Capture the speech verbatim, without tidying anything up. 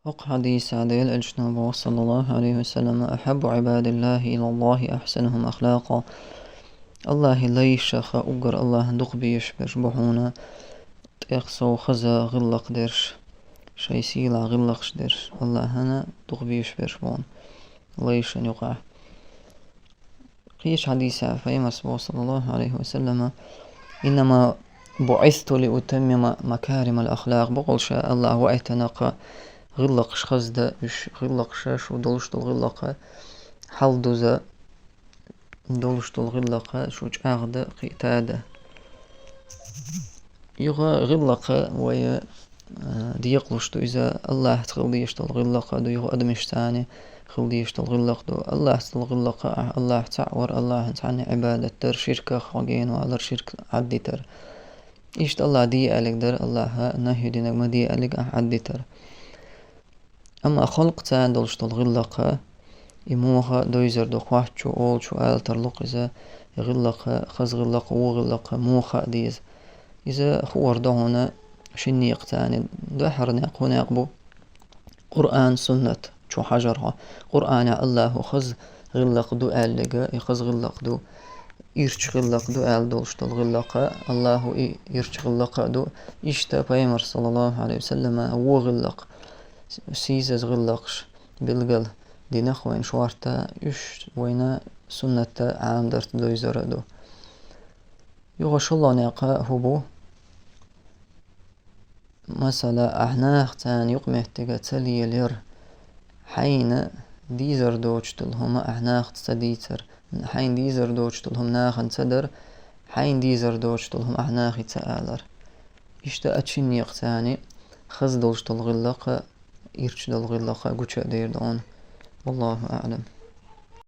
ХӀокху хьадисехь Делан Элчано боху, саллаллаху Ӏалайхи ва саллам: «أحب عباد الله إلى الله أحسنهم أخلاقا». Аллахьан лайшах уггар Аллахьан дукха безаш берш бу хьуна, тӀех сов хаза гӀиллакх дерш, шайн сийлахь гӀиллакхаш дерш, Аллахьана дукха безаш берш бу хьуна лайшна юкъахь. Кхечу хьадисехь Пайхамара боху, саллаллаху Ӏалайхи ва саллам: «إنما بعثت لأتمم مكارم الأخلاق». Бакъалла ша Аллахьа ваийтина кху гӀиллакхаш хаза дан, уьш гӀиллакхаш, шу долуш долу гӀиллакх хьалдуза, долуш долу гӀиллакх шу чӀагӀдан, кхийтадан. Юха гӀиллакх вай, а, декъалуш ду иза, Аллахьца хила дезаш долу гӀиллакх ду, юха адамашца хила дезаш долу гӀиллакх ду. Аллахьца долу гӀиллакх ахь Аллахь цхьаъ вар, Аллахьан цхьанна Ӏибадат дар, ширках хьо генавалар, ширк Ӏаддитар. Иштта Аллахьа де аьлларг дар, Аллахьа нахӀи динарг ма де аьлларг ахь Ӏаддитар. Амма халкъаца долуш долу гӀиллакх, и муха дойзар ду, кхоччуш, олучуш ала тарло-кх иза, гӀиллакх, хаза гӀиллакх, вон гӀиллакх муха а деза. Иза хуур ду хьуна шина некъаца, дуьххьара некъ хӀун некъ бу? Къуръан, суннат чу хьажар хьо. Къуръанехь Аллахьа хаза гӀиллакх ду аьлларг, и хаза гӀиллакх ду, ирча гӀиллакх ду аьлла долуш долу гӀиллакх, Аллахьа и ирча гӀиллакх а ду. Иштта Пайхамара, саллаллаху Ӏалайхи ва саллам, вон гӀиллакх, сийсаза гӀиллакхаш билгал дина-кх вайна шортта, уьш вайна суннатта Ӏамадарца дойзар а ду. Юха шолгӀа некъ хӀун бу? Масала, ахь нахаца юкъаметтиг ца лелаяр, хьайна дезар доцуш долу хӀума ахь нахаца ца дийцар, хьайна дезар доцуш долу хӀума нахана ца дар, хьайна дезар доцуш долу хӀума ахь нахе ца алар. Иштта а шина некъаца хаза долуш долу гӀиллакх, ирча долу гӀиллакх гучу а дер ду хьуна. Валлаху аӀлам.